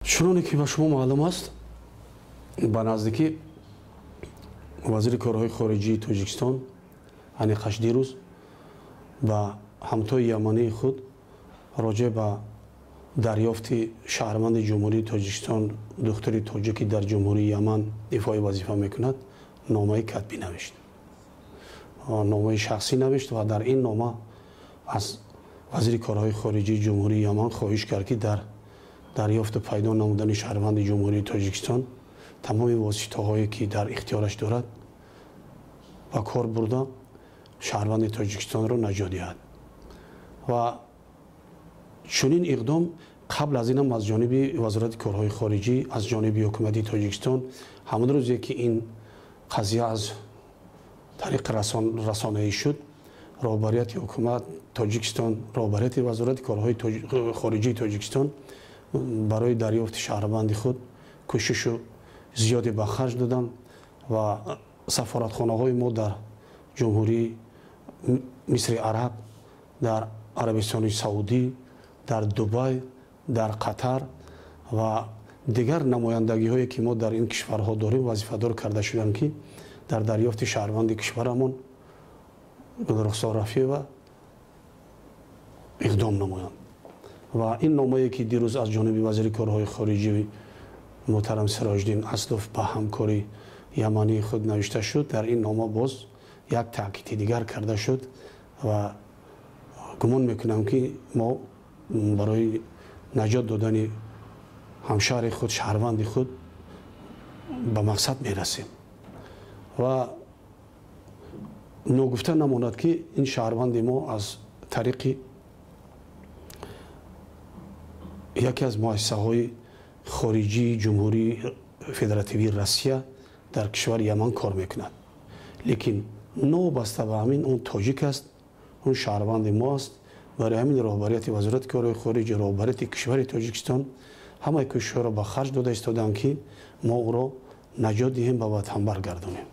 Чуноне ки ба шумо маълум аст, ба наздикӣ вазири корҳои хориҷии Тоҷикистон аниқаш дирӯз ба ҳамтои ямании худ роҷеъ ба дарёфти шаҳрванди Ҷумҳурии Тоҷикистон, духтари тоҷикӣ дар Ҷумҳурии Яман ифои вазифа мекунад, номаи катбӣ навишт, номаи шахсӣ навишт ва дар ин нома аз вазири корҳои хориҷии Ҷумҳурии Яман хоҳиш кард, ки дар дарёфту пайдо намудани шаҳрванди Ҷумҳурии Тоҷикистон тамоми воситаҳое, ки дар ихтиёраш дорад, ба кор бурда шаҳрванди Тоҷикистонро наҷот диҳад. Ва чунин иқдом қабл аз инам аз ҷониби Вазорати корҳои хориҷӣ, аз ҷониби ҳукумати Тоҷикистон ҳамон рӯзе, ки ин қазия аз тариқи расонаӣ шуд, роҳбарияти ҳукумат Тоҷикистон, роҳбарияти Вазорати корҳои хориҷии Тоҷикистон барои дарёфти шаҳрванди худ кӯшишу зиёде ба харҷ доданд ва сафоратхонаҳои мо дар Ҷумҳурии Мисри Араб, дар Арабистони Саудӣ, дар Дубай, дар Қатар ва дигар намояндагиҳое, ки мо дар ин кишварҳо дорем, вазифадор карда шуданд, ки дар дарёфти шаҳрванди кишварамон Гулрухсор Рафиева иқдом намоянд. Ва ин номае, ки дирӯз аз ҷониби вазири корҳои хориҷӣ муҳтарам Сироҷиддин Аслов ба ҳамкори ямании худ навишта шуд, дар ин нома боз як таъкиди дигар карда шуд ва гумон мекунам, ки мо барои наҷот додани ҳамшаҳри худ, шаҳрванди худ ба мақсад мерасем. Ва ногуфта намонад, ки ин шаҳрванди мо аз тариқи яке аз муассисаҳои хориҷии Ҷумҳурии Федеративии Россия дар кишвари Яман кор мекунад. Лекин новобаста ба ҳамин он тоҷик аст, он шаҳрванди мо аст. Барои ҳамин роҳбарияти Вазорати корҳои хориҷӣ, роҳбарияти кишвари Тоҷикистон ҳамаи кӯшишҳоро ба харҷ дода истодаанд, ки мо ӯро наҷот диҳем, ба ватан баргардонем.